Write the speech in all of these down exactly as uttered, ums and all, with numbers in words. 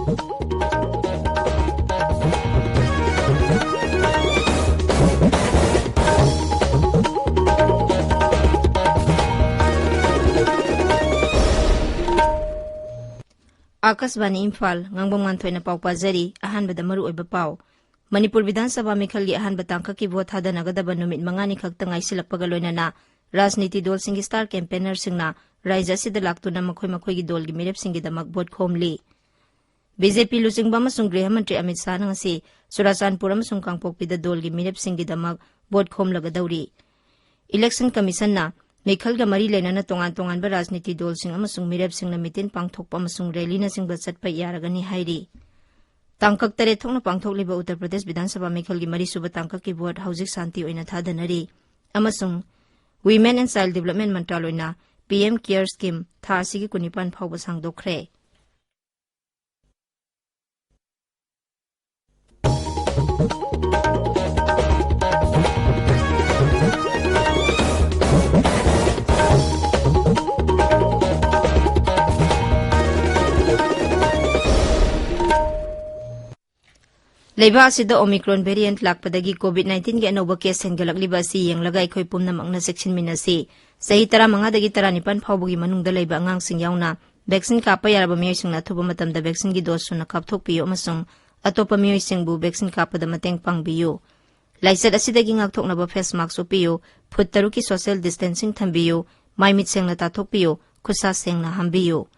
ꯑꯥꯀꯥꯁꯕꯥꯅꯤ ꯏꯝꯐꯥꯜ, ꯉꯥꯡꯕꯝ ꯉꯥꯟꯊꯣꯏꯅ ꯄꯥꯎ ꯄꯥꯖꯔꯤ꯫ ꯑꯍꯥꯟꯕꯗ ꯃꯔꯨꯑꯣꯏꯕ ꯄꯥꯎ꯫ ꯃꯅꯤꯄꯨꯔ ꯕꯤꯙꯥꯟ ꯁꯚꯥ ꯃꯤꯈꯜꯒꯤ ꯑꯍꯥꯟꯕ ꯇꯥꯡꯀꯛꯀꯤ ꯚꯣꯠ ꯊꯥꯗꯅꯒꯗꯕ ꯅꯨꯃꯤꯠ ꯃꯉꯥꯅꯤ ꯈꯛꯇ ꯉꯥꯏꯁꯤꯜꯂꯛꯄꯒ ꯂꯣꯏꯅꯅ ꯔꯥꯖꯅꯤꯇꯤ ꯗꯣꯜꯁꯤꯡꯒꯤ ꯁ꯭ꯇꯥꯔ ꯀꯦꯝꯄꯦꯅꯔꯁꯤꯡꯅ ꯔꯥꯏꯖ꯭ꯌ ꯑꯁꯤꯗ ꯂꯥꯛꯇꯨꯅ ꯃꯈꯣꯏ ꯃꯈꯣꯏꯒꯤ ꯗꯣꯜꯒꯤ ꯃꯤꯔꯦꯞꯁꯤꯡꯒꯤꯗꯃꯛ ꯚꯣꯠ ꯈꯣꯝꯂꯤ꯫ ꯕꯤ ꯖꯦ ꯄꯤ ꯂꯨꯆꯤꯡꯕ ꯑꯃꯁꯨꯡ ꯒ꯭ꯔꯤꯍ ꯃꯟꯇ꯭ꯔꯤ ꯑꯃꯤꯠ ꯁꯥꯍꯅ ꯉꯁꯤ ꯆꯨꯔꯥꯆꯥꯟꯄꯨꯔ ꯑꯃꯁꯨꯡ ꯀꯥꯡꯄꯣꯛꯄꯤꯗ ꯗꯣꯜꯒꯤ ꯃꯤꯔꯦꯞꯁꯤꯡꯒꯤꯗꯃꯛ ꯚꯣꯠ ꯈꯣꯝꯂꯒꯗꯧꯔꯤ꯫ ꯏꯂꯦꯛꯁꯟ ꯀꯃꯤꯁꯟꯅ ꯃꯤꯈꯜꯒ ꯃꯔꯤ ꯂꯩꯅꯅ ꯇꯣꯉꯥꯟ ꯇꯣꯉꯥꯟꯕ ꯔꯥꯖꯅꯤꯇꯤ ꯗꯣꯜꯁꯤꯡ ꯑꯃꯁꯨꯡ ꯃꯤꯔꯦꯞꯁꯤꯡꯅ ꯃꯤꯇꯤꯟ ꯄꯥꯡꯊꯣꯛꯄ ꯑꯃꯁꯨꯡ ꯔꯦꯂꯤꯅꯆꯤꯡꯕ ꯆꯠꯄ ꯌꯥꯔꯒꯅꯤ ꯍꯥꯏꯔꯤ꯫ ꯇꯥꯡꯀꯛ ꯇꯔꯦꯠ ꯊꯣꯛꯅ ꯄꯥꯡꯊꯣꯛꯂꯤꯕ ꯎꯠꯇꯔ ꯄ꯭ꯔꯗꯦꯁ ꯕꯤꯙꯥꯟ ꯁꯚꯥ ꯃꯤꯈꯜꯒꯤ ꯃꯔꯤꯁꯨꯕ ꯇꯥꯡꯀꯛꯀꯤ ꯚꯣꯠ ꯍꯧꯖꯤꯛ ꯁꯥꯟꯇꯤ ꯑꯣꯏꯅ ꯊꯥꯗꯅꯔꯤ ꯑꯃꯁꯨꯡ Women and Child Development ꯃꯟꯇ꯭ꯔꯥꯂꯣꯏꯅ ꯄꯤ ꯑꯦꯝ ꯀꯦꯌꯔ ꯁ꯭ꯀꯤꯝ ꯊꯥ ꯑꯁꯤꯒꯤ ꯀꯨꯟꯅꯤꯄꯥꯟ ꯐꯥꯎꯕ ꯁꯥꯡꯗꯣꯛꯈ꯭ꯔꯦ꯫ ꯂꯩꯕꯥꯛ ꯑꯁꯤꯗ Omicron variant ꯂꯥꯛꯄꯗꯒꯤ COVID nineteenꯒꯤ ꯑꯅꯧꯕ case ꯍꯦꯟꯒꯠꯂꯛꯂꯤꯕ ꯑꯁꯤ ꯌꯦꯡꯂꯒ ꯑꯩꯈꯣꯏ ꯄꯨꯝꯅꯃꯛꯅ ꯆꯦꯛꯁꯤꯟꯃꯤꯟꯅꯁꯤ꯫ ꯆꯍꯤ ꯇꯔꯥꯃꯉꯥꯗꯒꯤ ꯇꯔꯥꯅꯤꯄꯥꯟ ꯐꯥꯎꯕꯒꯤ ꯃꯅꯨꯡꯗ ꯂꯩꯕ ꯑꯉꯥꯡꯁꯤꯡ ꯌꯥꯎꯅ vaccine ꯀꯥꯞꯄ ꯌꯥꯔꯕ ꯃꯤꯑꯣꯏꯁꯤꯡꯅ ꯑꯊꯨꯕ ꯃꯇꯝꯗ vaccineꯒꯤ dose ꯁꯨꯅ ꯀꯥꯞꯊꯣꯛꯄꯤꯌꯨ ꯑꯃꯁꯨꯡ ꯑꯇꯣꯞꯄ ꯃꯤꯑꯣꯏꯁꯤꯡꯕꯨ vaccine ꯀꯥꯞꯄꯗ ꯃꯇꯦꯡ ꯄꯥꯡꯕꯤꯌꯨ꯫ ꯂꯥꯏꯆꯠ ꯑꯁꯤꯗꯒꯤ ꯉꯥꯛꯊꯣꯛꯅꯕ face mask ꯎꯞꯄꯤꯌꯨ, ꯐꯨꯠ ꯇꯔꯨꯛꯀꯤ social distancing ꯊꯝꯕꯤꯌꯨ, ꯃꯥꯏ ꯃꯤꯠ ꯁꯦꯡꯅ ꯇꯥꯊꯣꯛꯄꯤꯌꯨ, ꯈꯨꯠꯁꯥ ꯁꯦꯡꯅ ꯍꯥꯝꯕꯤꯌꯨ꯫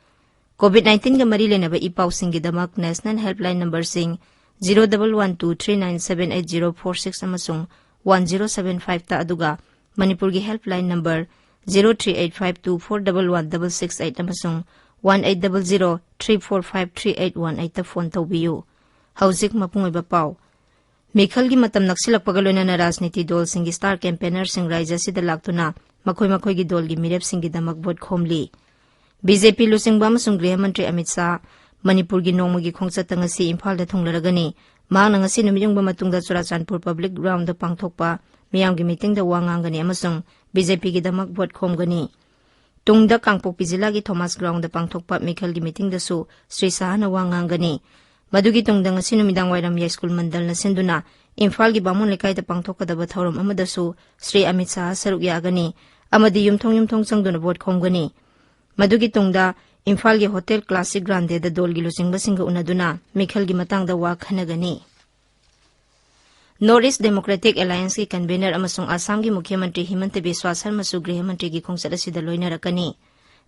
COVID nineteenꯒ ꯃꯔꯤ ꯂꯩꯅꯕ E ꯄꯥꯎꯁꯤꯡꯒꯤꯗꯃꯛ national helpline numberꯁꯤꯡ zero double one two three nine seven eight zero four six ꯑꯃꯁꯨꯡ one zero seven fiveꯇ, ꯑꯗꯨꯒ ꯃꯅꯤꯄꯨꯔꯒꯤ helpline number zero three eight five two four double one double six eight ꯑꯃꯁꯨꯡ one eight double zero three four five three eight one eightꯇ phone ꯇꯧꯕꯤꯌꯨ꯫ ꯍꯧꯖꯤꯛ ꯃꯄꯨꯡ ꯑꯣꯏꯕ ꯄꯥꯎ꯫ ꯃꯤꯈꯜꯒꯤ ꯃꯇꯝ ꯅꯛꯁꯤꯜꯂꯛꯄꯒ ꯂꯣꯏꯅꯅ ꯔꯥꯖꯅꯤꯇꯤ ꯗꯣꯜꯁꯤꯡꯒꯤ star campaignerꯁꯤꯡ ꯔꯥꯏꯖ꯭ꯌ ꯑꯁꯤꯗ ꯂꯥꯛꯇꯨꯅ ꯃꯈꯣꯏ ꯃꯈꯣꯏꯒꯤ ꯗꯣꯜꯒꯤ ꯃꯤꯔꯦꯞꯁꯤꯡꯒꯤꯗꯃꯛ ꯚꯣꯠ ꯈꯣꯝꯂꯤ꯫ ꯕꯤ ꯖꯦ ꯄꯤ ꯂꯨꯆꯤꯡꯕ ꯑꯃꯁꯨꯡ ꯒ꯭ꯔꯤꯍ ꯃꯟꯇ꯭ꯔꯤ ꯑꯃꯤꯠ ꯁꯥꯍ ꯃꯅꯤꯄꯨꯔꯒꯤ ꯅꯣꯡꯃꯒꯤ ꯈꯣꯡꯆꯠꯇ ꯉꯁꯤ ꯏꯝꯐꯥꯜꯗ ꯊꯨꯡꯂꯔꯒꯅꯤ꯫ ꯃꯍꯥꯛꯅ ꯉꯁꯤ ꯅꯨꯃꯤꯠ ꯌꯨꯡꯕ ꯃꯇꯨꯡꯗ ꯆꯨꯔꯥꯆꯥꯟꯄꯨꯔ ꯄꯕ꯭ꯂꯤꯛ ꯒ꯭ꯔꯥꯎꯟꯗ ꯄꯥꯡꯊꯣꯛꯄ ꯃꯤꯌꯥꯝꯒꯤ ꯃꯤꯇꯤꯡꯗ ꯋꯥ ꯉꯥꯡꯒꯅꯤ ꯑꯃꯁꯨꯡ ꯕꯤ ꯖꯦ ꯄꯤꯒꯤꯗꯃꯛ ꯚꯣꯠ ꯈꯣꯝꯒꯅꯤ꯫ ꯇꯨꯡꯗ ꯀꯥꯡꯄꯣꯛꯄꯤ ꯖꯤꯂꯥꯒꯤ ꯊꯣꯃꯥꯁ ꯒ꯭ꯔꯥꯎꯟꯗ ꯄꯥꯡꯊꯣꯛꯄ ꯃꯤꯈꯜꯒꯤ ꯃꯤꯇꯤꯡꯗꯁꯨ ꯁ꯭ꯔꯤ ꯁꯥꯍꯅ ꯋꯥ ꯉꯥꯡꯒꯅꯤ꯫ ꯃꯗꯨꯒꯤ ꯇꯨꯡꯗ ꯉꯁꯤ ꯅꯨꯃꯤꯗꯥꯡ ꯋꯥꯏꯔꯝ ꯌꯥꯏꯁ꯭ꯀꯨꯜ ꯃꯟꯗꯜꯅ ꯁꯤꯟꯗꯨꯅ ꯏꯝꯐꯥꯜꯒꯤ ꯕꯥꯃꯣꯟ ꯂꯩꯀꯥꯏꯗ ꯄꯥꯡꯊꯣꯛꯀꯗꯕ ꯊꯧꯔꯝ ꯑꯃꯗꯁꯨ ꯁ꯭ꯔꯤ ꯑꯃꯤꯠ ꯁꯥꯍ ꯁꯔꯨꯛ ꯌꯥꯒꯅꯤ ꯑꯃꯗꯤ ꯌꯨꯝꯊꯣꯡ ꯌꯨꯝꯊꯣꯡ ꯆꯪꯗꯨꯅ ꯚꯣꯠ ꯈꯣꯝꯒꯅꯤ꯫ ꯃꯗꯨꯒꯤ ꯇꯨꯡꯗ ꯏꯝꯐꯥꯜꯒꯤ ꯍꯣꯇꯦꯜ ꯀ꯭ꯂꯥꯁꯤꯛ ꯒ꯭ꯔꯥꯟꯗꯦꯗ ꯗꯣꯜꯒꯤ ꯂꯨꯆꯤꯡꯕꯁꯤꯡꯒ ꯎꯅꯗꯨꯅ ꯃꯤꯈꯜꯒꯤ ꯃꯇꯥꯡꯗ ꯋꯥ ꯈꯟꯅꯒꯅꯤ꯫ ꯅꯣꯔꯠ ꯏꯁ ꯗꯦꯃꯣꯀ꯭ꯔꯦꯇꯤꯛ ꯑꯦꯂꯥꯌꯟꯁꯀꯤ ꯀꯟꯚꯦꯅꯔ ꯑꯃꯁꯨꯡ ꯑꯁꯥꯝꯒꯤ ꯃꯨꯈ꯭ꯌ ꯃꯟꯇ꯭ꯔꯤ ꯍꯤꯃꯟꯇ ꯕꯤꯁ꯭ꯋꯥ ꯁꯔꯃꯁꯨ ꯒ꯭ꯔꯤꯍ ꯃꯟꯇ꯭ꯔꯤꯒꯤ ꯈꯣꯡꯆꯠ ꯑꯁꯤꯗ ꯂꯣꯏꯅꯔꯛꯀꯅꯤ꯫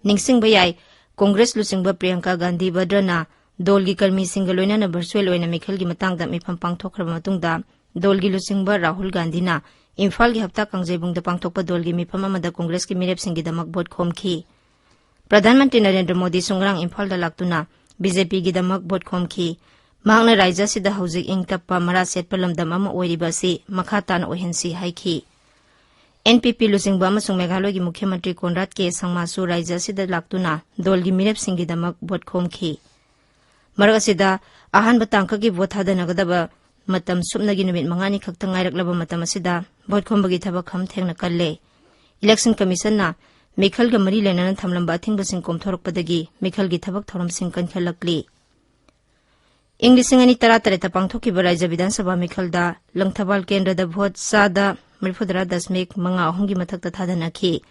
ꯅꯤꯡꯁꯤꯡꯕ ꯌꯥꯏ, ꯀꯣꯡꯒ꯭ꯔꯦꯁ ꯂꯨꯆꯤꯡꯕ ꯄ꯭ꯔꯤꯌꯪꯀꯥ ꯒꯥꯟꯙꯤ ꯚꯗ꯭ꯔꯅ ꯗꯣꯜꯒꯤ ꯀꯔꯃꯤꯁꯤꯡꯒ ꯂꯣꯏꯅꯅ ꯚꯔꯆꯨꯑꯦꯜ ꯑꯣꯏꯅ ꯃꯤꯈꯜꯒꯤ ꯃꯇꯥꯡꯗ ꯃꯤꯐꯝ ꯄꯥꯡꯊꯣꯛꯈ꯭ꯔꯕ ꯃꯇꯨꯡꯗ, ꯗꯣꯜꯒꯤ ꯂꯨꯆꯤꯡꯕ ꯔꯥꯍꯨꯜ ꯒꯥꯟꯙꯤꯅ ꯏꯝꯐꯥꯜꯒꯤ ꯍꯞꯇꯥ ꯀꯥꯡꯖꯩꯕꯨꯡꯗ ꯄꯥꯡꯊꯣꯛꯄ ꯗꯣꯜꯒꯤ ꯃꯤꯐꯝ ꯑꯃꯗ ꯀꯣꯡꯒ꯭ꯔꯦꯁꯀꯤ ꯃꯤꯔꯦꯞꯁꯤꯡꯒꯤꯗꯃꯛ ꯚꯣꯠ ꯈꯣꯝꯈꯤ꯫ ꯄ꯭ꯔꯙꯥꯟ ꯃꯟꯇ꯭ꯔꯤ ꯅꯔꯦꯟꯗ꯭ꯔ ꯃꯣꯗꯤꯁꯨ ꯉꯔꯥꯡ ꯏꯝꯐꯥꯜꯗ ꯂꯥꯛꯇꯨꯅ ꯕꯤꯖꯦꯄꯤꯒꯤꯗꯃꯛ ꯚꯣꯠ ꯈꯣꯝꯈꯤ꯫ ꯃꯍꯥꯛꯅ ꯔꯥꯏꯖ꯭ꯌ ꯑꯁꯤꯗ ꯍꯧꯖꯤꯛ ꯏꯪ ꯇꯞꯄ, ꯃꯔꯥ ꯁꯦꯠꯄ ꯂꯝꯗꯝ ꯑꯃ ꯑꯣꯏꯔꯤꯕ ꯑꯁꯤ ꯃꯈꯥ ꯇꯥꯅ ꯑꯣꯏꯍꯟꯁꯤ ꯍꯥꯏꯈꯤ꯫ ꯑꯦꯟ ꯄꯤ ꯄꯤ ꯂꯨꯆꯤꯡꯕ ꯑꯃꯁꯨꯡ ꯃꯦꯘꯥꯂꯌꯒꯤ ꯃꯨꯈ꯭ꯌ ꯃꯟꯇ꯭ꯔꯤ ꯀꯣꯟꯔꯥꯗ ꯀꯦ ꯁꯪꯃꯥꯁꯨ ꯔꯥꯏꯖ꯭ꯌ ꯑꯁꯤꯗ ꯂꯥꯛꯇꯨꯅ ꯗꯣꯜꯒꯤ ꯃꯤꯔꯦꯞꯁꯤꯡꯒꯤꯗꯃꯛ ꯚꯣꯠ ꯈꯣꯝꯈꯤ꯫ ꯃꯔꯛ ꯑꯁꯤꯗ, ꯑꯍꯥꯟꯕ ꯇꯥꯡꯀꯛꯀꯤ ꯚꯣꯠ ꯊꯥꯗꯅꯒꯗꯕ ꯃꯇꯝ ꯁꯨꯞꯅꯒꯤ ꯅꯨꯃꯤꯠ ꯃꯉꯥꯅꯤ ꯈꯛꯇ ꯉꯥꯏꯔꯛꯂꯕ ꯃꯇꯝ ꯑꯁꯤꯗ ꯚꯣꯠ ꯈꯣꯝꯕꯒꯤ ꯊꯕꯛ ꯈꯝ ꯊꯦꯡꯅ ꯀꯜꯂꯦ꯫ ꯏꯂꯦꯛꯁꯟ ꯀꯃꯤꯁꯟꯅ ꯃꯤꯈꯜꯒ ꯃꯔꯤ ꯂꯩꯅꯅ ꯊꯝꯂꯝꯕ ꯑꯊꯤꯡꯕꯁꯤꯡ ꯀꯣꯝꯊꯣꯔꯛꯄꯗꯒꯤ ꯃꯤꯈꯜꯒꯤ ꯊꯕꯛ ꯊꯧꯔꯝꯁꯤꯡ ꯀꯟꯈꯠꯂꯛꯂꯤ꯫ ꯏꯪ ꯂꯤꯁꯤꯡ ꯑꯅꯤ ꯇꯔꯥ ꯇꯔꯦꯠꯇ ꯄꯥꯡꯊꯣꯛꯈꯤꯕ ꯔꯥꯏꯖ꯭ꯌ ꯕꯤꯙꯥꯟ ꯁꯚꯥ ꯃꯤꯈꯜꯗ ꯂꯪꯊꯕꯥꯜ ꯀꯦꯟꯗ꯭ꯔꯗ ꯚꯣꯠ ꯆꯥꯗ ꯃꯔꯤꯐꯨꯇꯔꯥ ꯗꯁꯃꯤꯛ ꯃꯉꯥ ꯑꯍꯨꯝꯒꯤ ꯃꯊꯛꯇ ꯊꯥꯗꯅꯈꯤ꯫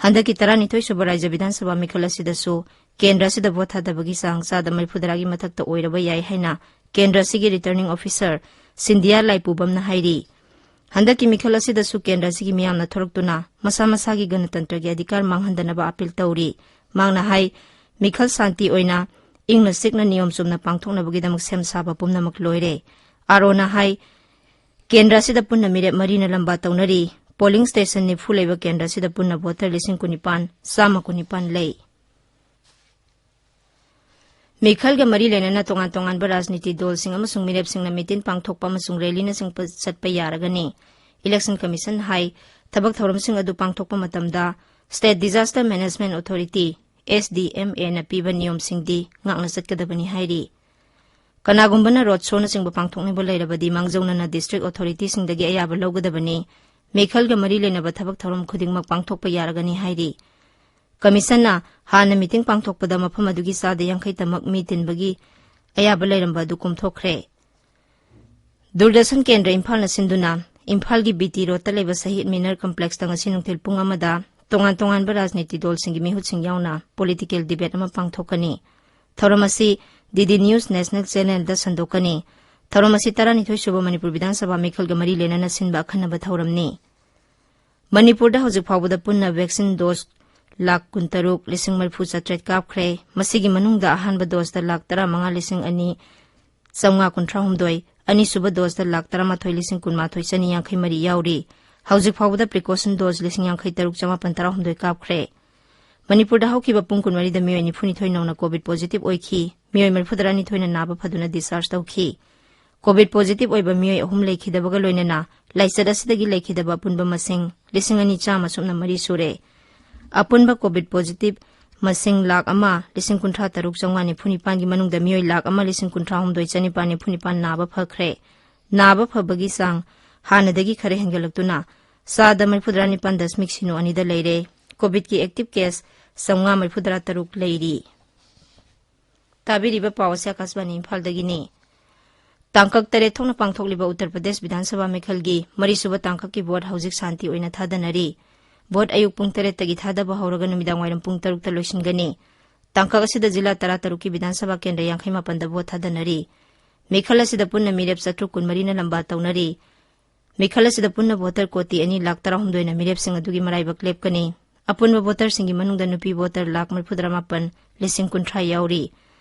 ꯍꯟꯗꯛꯀꯤ ꯇꯔꯥꯅꯤꯊꯣꯏ ꯁꯨꯕ ꯔꯥꯏꯖ꯭ꯌ ꯕꯤꯙꯥꯟ ꯁꯚꯥ ꯃꯤꯈꯜ ꯑꯁꯤꯗꯁꯨ ꯀꯦꯟꯗ꯭ꯔ ꯑꯁꯤꯗ ꯚꯣꯠ ꯊꯥꯗꯕꯒꯤ ꯆꯥꯡ ꯆꯥꯗ ꯃꯔꯤꯐꯨꯇꯔꯥꯒꯤ ꯃꯊꯛꯇ ꯑꯣꯏꯔꯕ ꯌꯥꯏ ꯍꯥꯏꯅ ꯀꯦꯟꯗ꯭ꯔ ꯑꯁꯤꯒꯤ ꯔꯤꯇꯔꯅꯤꯡ ꯑꯣꯐꯤꯁꯥꯔ ꯁꯤꯟꯙꯤꯌꯥ ꯂꯥꯏꯄꯨꯕꯝꯅ ꯍꯥꯏꯔꯤ꯫ ꯍꯟꯗꯛꯀꯤ ꯃꯤꯈꯜ ꯑꯁꯤꯗꯁꯨ ꯀꯦꯟꯗ꯭ꯔ ꯑꯁꯤꯒꯤ ꯃꯤꯌꯥꯝꯅ ꯊꯣꯔꯛꯇꯨꯅ ꯃꯁꯥ ꯃꯁꯥꯒꯤ ꯒꯅꯇꯟꯇ꯭ꯔꯒꯤ ꯑꯙꯤꯀꯥꯔ ꯃꯥꯡꯍꯟꯗꯅꯕ ꯑꯄꯤꯜ ꯇꯧꯔꯤ꯫ ꯃꯍꯥꯛꯅ ꯍꯥꯏ, ꯃꯤꯈꯜ ꯁꯥꯟꯇꯤ ꯑꯣꯏꯅ ꯏꯪꯅ ꯆꯤꯛꯅ ꯅꯤꯌꯣꯝ ꯆꯨꯝꯅ ꯄꯥꯡꯊꯣꯛꯅꯕꯒꯤꯗꯃꯛ ꯁꯦꯝ ꯁꯥꯕ ꯄꯨꯝꯅꯃꯛ ꯂꯣꯏꯔꯦ꯫ ꯑꯥꯔꯣꯅ ꯍꯥꯏ, ꯀꯦꯟꯗ꯭ꯔ ꯑꯁꯤꯗ ꯄꯨꯟꯅ ꯃꯤꯔꯦꯞ ꯃꯔꯤꯅ ꯂꯝꯕꯥ ꯇꯧꯅꯔꯤ꯫ ꯄꯣꯂꯤꯡ ꯁ꯭ꯇꯦꯁꯟ ꯅꯤꯐꯨ ꯂꯩꯕ ꯀꯦꯟꯗ꯭ꯔ ꯑꯁꯤꯗ ꯄꯨꯟꯅ ꯚꯣꯇꯔ ꯂꯤꯁꯤꯡ ꯀꯨꯟꯅꯤꯄꯥꯟ, ꯆꯥꯝꯃ ꯀꯨꯟꯅꯤꯄꯥꯟ ꯂꯩ꯫ ꯃꯤꯈꯜꯒ ꯃꯔꯤ ꯂꯩꯅꯅ ꯇꯣꯉꯥꯟ ꯇꯣꯉꯥꯟꯕ ꯔꯥꯖꯅꯤꯇꯤ ꯗꯣꯜꯁꯤꯡ ꯑꯃꯁꯨꯡ ꯃꯤꯔꯦꯞꯁꯤꯡꯅ ꯃꯤꯇꯤꯟ ꯄꯥꯡꯊꯣꯛꯄ ꯑꯃꯁꯨꯡ ꯔꯦꯂꯤꯅꯆꯤꯡꯕ ꯆꯠꯄ ꯌꯥꯔꯒꯅꯤ꯫ ꯏꯂꯦꯛꯁꯟ ꯀꯃꯤꯁꯟ ꯍꯥꯏ, ꯊꯕꯛ ꯊꯧꯔꯝꯁꯤꯡ ꯑꯗꯨ ꯄꯥꯡꯊꯣꯛꯄ ꯃꯇꯝꯗ State Disaster Management Authority, S D M A ꯅ ꯄꯤꯕ ꯅꯤꯌꯣꯝꯁꯤꯡꯗꯤ ꯉꯥꯛꯅ ꯆꯠꯀꯗꯕꯅꯤ ꯍꯥꯏꯔꯤ꯫ ꯀꯅꯥꯒꯨꯝꯕꯅ ꯔꯣꯗ ꯁꯣꯅꯆꯤꯡꯕ ꯄꯥꯡꯊꯣꯛꯅꯤꯡꯕ ꯂꯩꯔꯕꯗꯤ ꯃꯥꯡꯖꯧꯅꯅ ꯗꯤꯁꯇ꯭ꯔꯤꯛ ꯑꯣꯊꯣꯔꯤꯇꯤꯁꯤꯡꯗꯒꯤ ꯑꯌꯥꯕ ꯂꯧꯒꯗꯕꯅꯤ꯫ ꯃꯤꯈꯜꯒ ꯃꯔꯤ ꯂꯩꯅꯕ ꯊꯕꯛ ꯊꯧꯔꯝ ꯈꯨꯗꯤꯡꯃꯛ ꯄꯥꯡꯊꯣꯛꯄ ꯌꯥꯔꯒꯅꯤ ꯍꯥꯏꯔꯤ꯫ ꯀꯃꯤꯁꯟꯅ ꯍꯥꯟꯅ ꯃꯤꯇꯤꯡ ꯄꯥꯡꯊꯣꯛꯄꯗ ꯃꯐꯝ ꯑꯗꯨꯒꯤ ꯆꯥꯗ ꯌꯥꯡꯈꯩ ꯇꯃꯛ ꯃꯤ ꯇꯤꯟꯕꯒꯤ ꯑꯌꯥꯕ ꯂꯩꯔꯝꯕ ꯑꯗꯨ ꯀꯣꯝꯊꯣꯛꯈ꯭ꯔꯦ꯫ ꯗꯨꯔꯗꯔꯁꯟ ꯀꯦꯟꯗ꯭ꯔ ꯏꯝꯐꯥꯜꯅ ꯁꯤꯟꯗꯨꯅ ꯏꯝꯐꯥꯜꯒꯤ ꯕꯤ ꯇꯤ ꯔꯣꯗꯇ ꯂꯩꯕ ꯁꯍꯤꯗ ꯃꯤꯅꯔ ꯀꯝꯄ꯭ꯂꯦꯛꯁꯇ ꯉꯁꯤ ꯅꯨꯡꯊꯤꯜ ꯄꯨꯡ ꯑꯃꯗ ꯇꯣꯉꯥꯟ ꯇꯣꯉꯥꯟꯕ ꯔꯥꯖꯅꯤꯇꯤ ꯗꯜꯁꯤꯡꯒꯤ ꯃꯤꯍꯨꯠꯁꯤꯡ ꯌꯥꯎꯅ ꯄꯣꯂꯤꯇꯤꯀꯦꯜ ꯗꯤꯕꯦꯠ ꯑꯃ ꯄꯥꯡꯊꯣꯛꯀꯅꯤ꯫ ꯊꯧꯔꯝ ꯑꯁꯤ ꯗꯤ ꯗꯤ ꯅ꯭ꯌꯨꯁ ꯅꯦꯁꯅꯦꯜ ꯆꯦꯅꯦꯜꯗ ꯁꯟꯗꯣꯛꯀꯅꯤ꯫ ꯊꯧꯔꯝ ꯑꯁꯤ ꯇꯔꯥꯅꯤꯊꯣꯏ ꯁꯨꯕ ꯃꯅꯤꯄꯨꯔ ꯕꯤꯙꯥꯟ ꯁꯚꯥ ꯃꯤꯈꯜꯒ ꯃꯔꯤ ꯂꯩꯅꯅ ꯁꯤꯟꯕ ꯑꯈꯟꯅꯕ ꯊꯧꯔꯝꯅꯤ꯫ ꯃꯅꯤꯄꯨꯔꯗ ꯍꯧꯖꯤꯛ ꯐꯥꯎꯕꯗ ꯄꯨꯟꯅ ꯚꯦꯛꯁꯤꯟ ꯗꯣꯁ ꯂꯥꯈ ꯀꯨꯟꯇꯔꯨꯛ ꯂꯤꯁꯤꯡ ꯃꯔꯤꯐꯨ ꯆꯥꯇ꯭ꯔꯦꯠ ꯀꯥꯞꯈ꯭ꯔꯦ꯫ ꯃꯁꯤꯒꯤ ꯃꯅꯨꯡꯗ ꯑꯍꯥꯟꯕ ꯗꯣꯁꯇ ꯂꯥꯈ ꯇꯔꯥꯃꯉꯥ ꯂꯤꯁꯤꯡ ꯑꯅꯤ ꯆꯥꯝꯃꯉꯥ ꯀꯨꯟꯊ꯭ꯔꯥ ꯍꯨꯝꯗꯣꯏ, ꯑꯅꯤꯁꯨꯕ ꯗꯣꯁꯇ ꯂꯥꯈ ꯇꯔꯥꯃꯥꯊꯣꯏ ꯂꯤꯁꯤꯡ ꯀꯨꯟꯃꯥꯊꯣꯏ ꯆꯅꯤ ꯌꯥꯡꯈꯩ ꯃꯔꯤ ꯌꯥꯎꯔꯤ꯫ ꯍꯧꯖꯤꯛ ꯐꯥꯎꯕꯗ ꯄ꯭ꯔꯤꯀꯣꯁꯟ ꯗꯣꯁ ꯂꯤꯁꯤꯡ ꯌꯥꯡꯈꯩ ꯇꯔꯨꯛ ꯆꯥꯝꯃꯥꯄꯟ ꯇꯔꯥꯍꯨꯝꯗꯣꯏ ꯀꯥꯞꯈ꯭ꯔꯦ꯫ ꯃꯅꯤꯄꯨꯔꯗ ꯍꯧꯈꯤꯕ ꯄꯨꯡ ꯀꯨꯟꯃꯔꯤꯗ ꯃꯤꯑꯣꯏ ꯅꯤꯐꯨꯅꯤꯊꯣꯏ ꯅꯧꯅ ꯀꯣꯚꯤꯗ ꯄꯣꯖꯤꯇꯤꯚ ꯑꯣꯏꯈꯤ꯫ ꯃꯤꯑꯣꯏ ꯃꯔꯤꯐꯨꯇꯔꯥꯅꯤꯊꯣꯏꯅ ꯅꯥꯕ ꯐꯗꯨꯅ ꯗꯤꯁꯆꯥꯔꯖ ꯇꯧꯈꯤ꯫ ꯀꯣꯚꯤꯗ ꯄꯣꯖꯤꯇꯤꯚ ꯑꯣꯏꯕ ꯃꯤꯑꯣꯏ ꯑꯍꯨꯝ ꯂꯩꯈꯤꯗꯕꯒ ꯂꯣꯏꯅꯅ ꯂꯥꯏꯆꯠ ꯑꯁꯤꯗꯒꯤ ꯂꯩꯈꯤꯗꯕ ꯑꯄꯨꯟꯕ ꯃꯁꯤꯡ ꯂꯤꯁꯤꯡ ꯑꯅꯤ ꯆꯥꯝꯃ ꯁꯨꯞꯅ ꯃꯔꯤ ꯁꯨꯔꯦ꯫ ꯑꯄꯨꯟꯕ ꯀꯣꯚꯤꯗ ꯄꯣꯖꯤꯇꯤꯚ ꯃꯁꯤꯡ ꯂꯥꯈ ꯑꯃ ꯂꯤꯁꯤꯡ ꯀꯨꯟꯊ꯭ꯔꯥ ꯇꯔꯨꯛ ꯆꯥꯝꯃꯉꯥ ꯅꯤꯐꯨ ꯅꯤꯄꯥꯟꯒꯤ ꯃꯅꯨꯡꯗ ꯃꯤꯑꯣꯏ ꯂꯥꯈ ꯑꯃ ꯂꯤꯁꯤꯡ ꯀꯨꯟꯊ꯭ꯔꯥ ꯍꯨꯝꯗꯣꯏ ꯆꯅꯤꯄꯥꯟ ꯅꯤꯐꯨ ꯅꯤꯄꯥꯟ ꯅꯥꯕ ꯐꯈ꯭ꯔꯦ꯫ ꯅꯥꯕ ꯐꯕꯒꯤ ꯆꯥꯡ ꯍꯥꯟꯅꯗꯒꯤ ꯈꯔ ꯍꯦꯟꯒꯠꯂꯛꯇꯨꯅ ꯆꯥꯗ ꯃꯔꯤꯐꯨꯇꯔꯥ ꯅꯤꯄꯥꯟ ꯗꯁꯃꯤꯛ ꯁꯤꯅꯣ ꯑꯅꯤꯗ ꯂꯩꯔꯦ꯫ ꯀꯣꯚꯤꯗꯀꯤ ꯑꯦꯛꯇꯤꯚ ꯀꯦꯁ ꯆꯥꯝꯃꯉꯥ ꯃꯔꯤꯐꯨꯇꯔꯥ ꯇꯔꯨꯛ ꯂꯩꯔꯤ꯫ ꯇꯥꯕꯤꯔꯤꯕ ꯄꯥꯎ ꯑꯁꯤ ꯑꯀꯥꯁꯕꯥꯅꯤ ꯏꯝꯐꯥꯜꯗꯒꯤꯅꯤ꯫ ꯇꯥꯡꯀꯛ ꯇꯔꯦꯠ ꯊꯣꯛꯅ ꯄꯥꯡꯊꯣꯛꯂꯤꯕ ꯎꯠꯇꯔ ꯄ꯭ꯔꯗꯦꯁ ꯕꯤꯙꯥꯟ ꯁꯚꯥ ꯃꯤꯈꯜꯒꯤ ꯃꯔꯤꯁꯨꯕ ꯇꯥꯡꯀꯛꯀꯤ ꯚꯣꯠ ꯍꯧꯖꯤꯛ ꯁꯥꯟꯇꯤ ꯑꯣꯏꯅ ꯊꯥꯗꯅꯔꯤ꯫ ꯚꯣꯠ ꯑꯌꯨꯛ ꯄꯨꯡ ꯇꯔꯦꯠꯇꯒꯤ ꯊꯥꯗꯕ ꯍꯧꯔꯒ ꯅꯨꯃꯤꯗꯥꯡ ꯋꯥꯏꯔꯝ ꯄꯨꯡ ꯇꯔꯨꯛꯇ ꯂꯣꯏꯁꯤꯟꯒꯅꯤ꯫ ꯇꯥꯡꯀꯛ ꯑꯁꯤꯗ ꯖꯤꯂꯥ ꯇꯔꯥꯇꯔꯨꯛꯀꯤ ꯕꯤꯙꯥꯟ ꯁꯚꯥ ꯀꯦꯟꯗ꯭ꯔ ꯌꯥꯡꯈꯩ ꯃꯥꯄꯟꯗ ꯚꯣꯠ ꯊꯥꯗꯅꯔꯤ꯫ ꯃꯤꯈꯜ ꯑꯁꯤꯗ ꯄꯨꯟꯅ ꯃꯤꯔꯦꯞ ꯆꯥꯇ꯭ꯔꯨꯛ ꯀꯨꯟꯃꯔꯤꯅ ꯂꯝꯕꯥ ꯇꯧꯅꯔꯤ꯫ ꯃꯤꯈꯜ ꯑꯁꯤꯗ ꯄꯨꯟꯅ ꯚꯣꯇꯔ ꯀꯣꯇꯤ ꯑꯅꯤ ꯂꯥꯈ ꯇꯔꯥꯍꯨꯝꯗꯣꯏꯅ ꯃꯤꯔꯦꯞꯁꯤꯡ ꯑꯗꯨꯒꯤ ꯃꯔꯥꯏꯕꯛ ꯂꯦꯞꯀꯅꯤ꯫ ꯑꯄꯨꯟꯕ ꯚꯣꯇꯔꯁꯤꯡꯒꯤ ꯃꯅꯨꯡꯗ ꯅꯨꯄꯤ ꯚꯣꯇꯔ ꯂꯥꯈ ꯃꯔꯤꯐꯨꯇꯔꯥꯃꯥꯄꯟ ꯂꯤꯁꯤꯡ ꯀꯨꯟꯊ꯭ꯔꯥ ꯌꯥꯎꯔꯤ꯫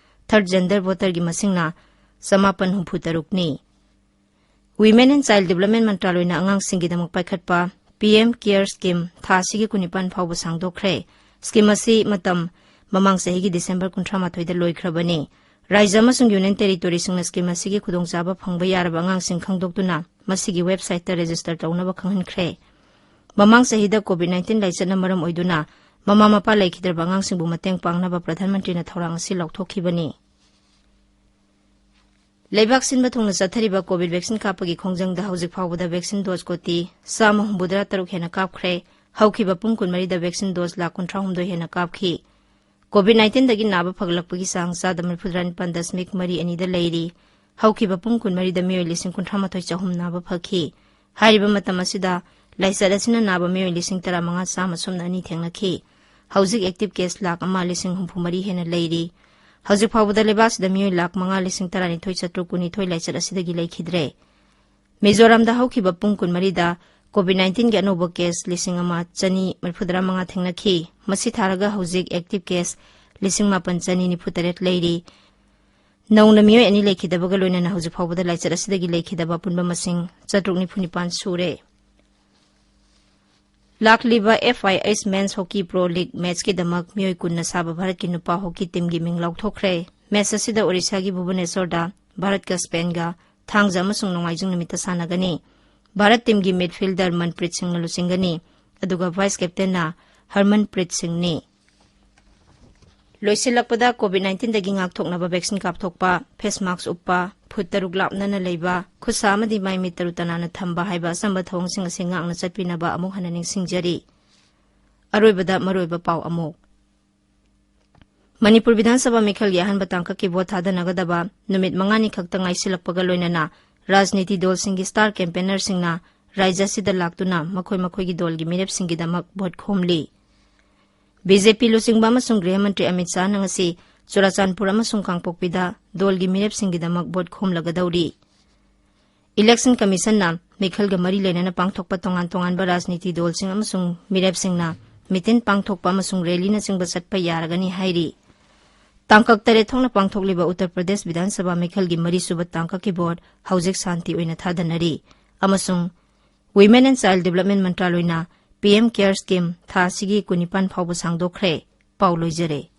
ꯊꯔꯗ ꯖꯦꯟꯗꯔ ꯚꯣꯇꯔꯒꯤ ꯃꯁꯤꯡꯅ ꯆꯃꯥꯄꯟ ꯍꯨꯝꯐꯨ ꯇꯔꯨꯛꯅꯤ꯫ ꯋꯤꯃꯦꯟ ꯑꯦꯟ ꯆꯥꯏꯜ ꯗꯤꯕꯂꯞꯃꯦꯟ ꯃꯟꯇ꯭ꯔꯥꯂꯣꯏꯅ ꯑꯉꯥꯡꯁꯤꯡꯒꯤꯗꯃꯛ ꯄꯥꯏꯈꯠꯄ ꯄꯤ ꯑꯦꯝ ꯀꯦꯌꯔ ꯁ꯭ꯀꯤꯝ ꯊꯥ ꯑꯁꯤꯒꯤ ꯀꯨꯟꯅꯤꯄꯥꯟ ꯐꯥꯎꯕ ꯁꯥꯡꯗꯣꯛꯈ꯭ꯔꯦ꯫ ꯁ꯭ꯀꯤꯝ ꯑꯁꯤ ꯃꯇꯝ ꯃꯃꯥꯡ ꯆꯍꯤꯒꯤ ꯗꯤꯁꯦꯝꯕꯔ ꯀꯨꯟꯊ꯭ꯔꯥ ꯃꯥꯊꯣꯏꯗ ꯂꯣꯏꯈ꯭ꯔꯕꯅꯤ꯫ ꯔꯥꯖ꯭ꯌ ꯑꯃꯁꯨꯡ ꯌꯨꯅꯤꯌꯟ ꯇꯦꯔꯤꯇꯣꯔꯤꯁꯤꯡꯅ ꯁ꯭ꯀꯤꯝ ꯑꯁꯤꯒꯤ ꯈꯨꯗꯣꯡꯆꯥꯕ ꯐꯪꯕ ꯌꯥꯔꯕ ꯑꯉꯥꯡꯁꯤꯡ ꯈꯪꯗꯣꯛꯇꯨꯅ ꯃꯁꯤꯒꯤ ꯋꯦꯕꯁꯥꯏꯠꯇ ꯔꯦꯖꯤꯁꯇꯔ ꯇꯧꯅꯕ ꯈꯪꯍꯟꯈ꯭ꯔꯦ꯫ ꯃꯃꯥꯡ ꯆꯍꯤꯗ ꯀꯣꯚꯤꯗ ꯅꯥꯏꯟꯇꯤꯟ ꯂꯥꯏꯆꯠꯅ ꯃꯔꯝ ꯑꯣꯏꯗꯨꯅ ꯃꯃꯥ ꯃꯄꯥ ꯂꯩꯈꯤꯗ꯭ꯔꯕ ꯑꯉꯥꯡꯁꯤꯡꯕꯨ ꯃꯇꯦꯡ ꯄꯥꯡꯅꯕ ꯄ꯭ꯔꯙꯥꯟ ꯃꯟꯇ꯭ꯔꯤꯅ ꯊꯧꯔꯥꯡ ꯑꯁꯤ ꯂꯥꯎꯊꯣꯛꯈꯤꯕꯅꯤ꯫ ꯂꯩꯕꯥꯛ ꯁꯤꯟꯕ ꯊꯨꯡꯅ ꯆꯠꯊꯔꯤꯕ ꯀꯣꯚꯤꯗ ꯚꯦꯛꯁꯤꯟ ꯀꯥꯞꯄꯒꯤ ꯈꯣꯡꯖꯪꯗ ꯍꯧꯖꯤꯛ ꯐꯥꯎꯕꯗ ꯚꯦꯛꯁꯤꯟ ꯗꯣꯁ ꯀꯣꯇꯤ ꯆꯥꯝꯃ ꯍꯨꯝꯐꯨꯇꯔꯥ ꯇꯔꯨꯛ ꯍꯦꯟꯅ ꯀꯥꯞꯈ꯭ꯔꯦ꯫ ꯍꯧꯈꯤꯕ ꯄꯨꯡ ꯀꯨꯟꯃꯔꯤꯗ vaccine dose ꯂꯥꯈ ꯀꯨꯟꯊ꯭ꯔꯥ ꯍꯨꯝꯗꯣꯏ ꯍꯦꯟꯅ ꯀꯥꯞꯈꯤ꯫ COVID nineteen ꯗꯒꯤ ꯅꯥꯕ ꯐꯒꯠꯂꯛꯄꯒꯤ ꯆꯥꯡ ꯆꯥꯗ ꯃꯔꯤꯐꯨꯇꯔꯥ ꯅꯤꯄꯥꯟ ꯗꯁꯃꯤꯛ ꯃꯔꯤ ꯑꯅꯤꯗ ꯂꯩꯔꯤ꯫ ꯍꯧꯈꯤꯕ ꯄꯨꯡ ꯀꯨꯟꯃꯔꯤꯗ ꯃꯤꯑꯣꯏ ꯂꯤꯁꯤꯡ ꯀꯨꯟꯊ꯭ꯔꯥ ꯃꯥꯊꯣꯏ ꯆꯍꯨꯝ ꯅꯥꯕ ꯐꯈꯤ꯫ ꯍꯥꯏꯔꯤꯕ ꯃꯇꯝ ꯑꯁꯤꯗ ꯂꯥꯏꯆꯠ ꯑꯁꯤꯅ ꯅꯥꯕ ꯃꯤꯑꯣꯏ ꯂꯤꯁꯤꯡ ꯇꯔꯥ ꯃꯉꯥ ꯆꯥꯝꯃ ꯁꯨꯞꯅ ꯑꯅꯤ ꯊꯦꯡꯅꯈꯤ꯫ ꯍꯧꯖꯤꯛ active case ꯂꯥꯈ ꯑꯃ ꯂꯤꯁꯤꯡ ꯍꯨꯝꯐꯨ ꯃꯔꯤ ꯍꯦꯟꯅ ꯂꯩꯔꯤ꯫ ꯍꯧꯖꯤꯛ ꯐꯥꯎꯕꯗ ꯂꯩꯕꯥꯛꯁꯤꯗ ꯃꯤꯑꯣꯏ ꯂꯥꯈ ꯃꯉꯥ ꯂꯤꯁꯤꯡ ꯇꯔꯥꯅꯤꯊꯣꯏ ꯆꯥꯇ꯭ꯔꯨꯛ ꯀꯨꯟꯅꯤꯊꯣꯏ ꯂꯥꯏꯆꯠ ꯑꯁꯤꯗꯒꯤ ꯂꯩꯈꯤꯗ꯭ꯔꯦ꯫ ꯃꯤꯖꯣꯔꯥꯝꯗ ꯍꯧꯈꯤꯕ ꯄꯨꯡ ꯀꯨꯟꯃꯔꯤꯗ COVID nineteen ꯒꯤ ꯑꯅꯧꯕ case ꯂꯤꯁꯤꯡ ꯑꯃ ꯆꯅꯤ ꯃꯔꯤꯐꯨꯇꯔꯥ ꯃꯉꯥ ꯊꯦꯡꯅꯈꯤ꯫ ꯃꯁꯤ ꯊꯥꯔꯒ ꯍꯧꯖꯤꯛ active case ꯂꯤꯁꯤꯡ ꯃꯥꯄꯟ ꯆꯅꯤ ꯅꯤꯐꯨ ꯇꯔꯦꯠ ꯂꯩꯔꯤ꯫ ꯅꯧꯅ ꯃꯤꯑꯣꯏ ꯑꯅꯤ ꯂꯩꯈꯤꯗꯕꯒ ꯂꯣꯏꯅꯅ ꯍꯧꯖꯤꯛ ꯐꯥꯎꯕꯗ ꯂꯥꯏꯆꯠ ꯑꯁꯤꯗꯒꯤ ꯂꯩꯈꯤꯗꯕ ꯑꯄꯨꯟꯕ ꯃꯁꯤꯡ ꯆꯥꯇ꯭ꯔꯨꯛ ꯅꯤꯐꯨ ꯅꯤꯄꯥꯟ ꯁꯨꯔꯦ꯫ ꯂꯥꯛꯂꯤꯕ F I H Men's Hockey Pro League match ꯀꯤꯗꯃꯛ ꯃꯤꯑꯣꯏ ꯀꯨꯟꯅ ꯁꯥꯕ ꯚꯥꯔꯠꯀꯤ ꯅꯨꯄꯥ hockey team ꯒꯤ ꯃꯤꯡ ꯂꯥꯎꯊꯣꯛꯈ꯭ꯔꯦ꯫ Match ꯑꯁꯤꯗ ꯑꯣꯔꯤꯁꯥꯒꯤ ꯚꯨꯕꯅꯦꯁꯣꯔꯗ ꯚꯥꯔꯠꯀ ꯁ꯭ꯄꯦꯟꯒ ꯊꯥꯡꯖ ꯑꯃꯁꯨꯡ ꯅꯣꯡꯃꯥꯏꯖꯤꯡ ꯅꯨꯃꯤꯠꯇ ꯁꯥꯟꯅꯒꯅꯤ꯫ ꯚꯥꯔꯠ team ꯒꯤ midfielder ꯃꯟꯄ꯭ꯔꯤꯠ ꯁꯤꯡꯅ ꯂꯨꯆꯤꯡꯒꯅꯤ, ꯑꯗꯨꯒ vice captain ꯅ ꯍꯔꯃꯟꯄ꯭ꯔꯤꯠ ꯁꯤꯡꯅꯤ꯫ ꯂꯣꯏꯁꯤꯜꯂꯛꯄꯗ, COVID nineteen ꯗꯒꯤ ꯉꯥꯛꯊꯣꯛꯅꯕ vaccine ꯀꯥꯞꯊꯣꯛꯄ, face mask ꯎꯞꯄ, ꯐꯨꯠ ꯇꯔꯨꯛ ꯂꯥꯞꯅꯅ ꯂꯩꯕ, ꯈꯨꯠꯁꯥ ꯑꯃꯗꯤ ꯃꯥꯏ ꯃꯤꯠ ꯇꯔꯨ ꯇꯅꯥꯟꯅ ꯊꯝꯕ ꯍꯥꯏꯕ ꯑꯆꯝꯕ ꯊꯧꯑꯣꯡꯁꯤꯡ ꯑꯁꯤ ꯉꯥꯛꯅ ꯆꯠꯄꯤꯅꯕ ꯑꯃꯨꯛ ꯍꯟꯅ ꯅꯤꯡꯁꯤꯡꯖꯔꯤ꯫ ꯑꯔꯣꯏꯕꯗ ꯃꯔꯨꯑꯣꯏꯕ ꯄꯥꯎ ꯑꯃꯨꯛ꯫ ꯃꯅꯤꯄꯨꯔ ꯕꯤꯙꯥꯟ ꯁꯚꯥ ꯃꯤꯈꯜꯒꯤ ꯑꯍꯥꯟꯕ ꯇꯥꯡꯀꯛꯀꯤ ꯚꯣꯠ ꯊꯥꯗꯅꯒꯗꯕ ꯅꯨꯃꯤꯠ ꯃꯉꯥꯅꯤ ꯈꯛꯇ ꯉꯥꯏꯁꯤꯜꯂꯛꯄꯒ ꯂꯣꯏꯅꯅ ꯔꯥꯖꯅꯤꯇꯤ ꯗꯜꯁꯤꯡꯒꯤ star campaigner ꯁꯤꯡꯅ ꯔꯥꯖ꯭ꯌ ꯑꯁꯤꯗ ꯂꯥꯛꯇꯨꯅ ꯃꯈꯣꯏ ꯃꯈꯣꯏꯒꯤ ꯗꯜꯒꯤ ꯃꯤꯔꯦꯞꯁꯤꯡꯒꯤꯗꯃꯛ ꯚꯣꯠ ꯈꯣꯝꯂꯤ꯫ BJP ꯂꯨꯆꯤꯡꯕ ꯑꯃꯁꯨꯡ ꯒ꯭ꯔꯤꯍ ꯃꯟꯇ꯭ꯔꯤ ꯑꯃꯤꯠ ꯁꯥꯍꯅ ꯉꯁꯤ ꯆꯨꯔꯥꯆꯥꯟꯄꯨꯔ ꯑꯃꯁꯨꯡ ꯀꯥꯡꯄꯣꯛꯄꯤꯗ ꯗꯜꯒꯤ ꯃꯤꯔꯦꯞꯁꯤꯡꯒꯤꯗꯃꯛ ꯚꯣꯠ ꯈꯣꯝꯂꯒꯗꯧꯔꯤ꯫ Election Commission ꯅ ꯃꯤꯈꯜꯒ ꯃꯔꯤ ꯂꯩꯅꯅ ꯄꯥꯡꯊꯣꯛꯄ ꯇꯣꯉꯥꯟ ꯇꯣꯉꯥꯟꯕ ꯔꯥꯖꯅꯤꯇꯤ ꯗꯜꯁꯤꯡ ꯑꯃꯁꯨꯡ ꯃꯤꯔꯦꯞꯁꯤꯡꯅ ꯃꯤꯇꯤꯟ ꯄꯥꯡꯊꯣꯛꯄ ꯑꯃꯁꯨꯡ rally ꯅꯆꯤꯡꯕ ꯆꯠꯄ ꯌꯥꯔꯒꯅꯤ ꯍꯥꯏꯔꯤ꯫ ꯇꯥꯡꯀꯛ ꯇꯔꯦꯠ ꯊꯣꯛꯅ ꯄꯥꯡꯊꯣꯛꯂꯤꯕ ꯎꯠꯇꯔ ꯄ꯭ꯔꯗꯦꯁ ꯕꯤꯙꯥꯟ ꯁꯚꯥ ꯃꯤꯈꯜꯒꯤ ꯃꯔꯤꯁꯨꯕ ꯇꯥꯡꯀꯛꯀꯤ ꯚꯣꯠ ꯍꯧꯖꯤꯛ ꯁꯥꯟꯇꯤ ꯑꯣꯏꯅ ꯊꯥꯗꯅꯔꯤ ꯑꯃꯁꯨꯡ Women and Child Development ꯃꯟꯇ꯭ꯔꯥꯂꯣꯏꯅ PM Care Scheme ꯊꯥ ꯑꯁꯤꯒꯤ ꯀꯨꯟꯅꯤꯄꯥꯟ ꯐꯥꯎꯕ ꯁꯥꯡꯗꯣꯛꯈ꯭ꯔꯦ꯫ ꯄꯥꯎ ꯂꯣꯏꯖꯔꯦ꯫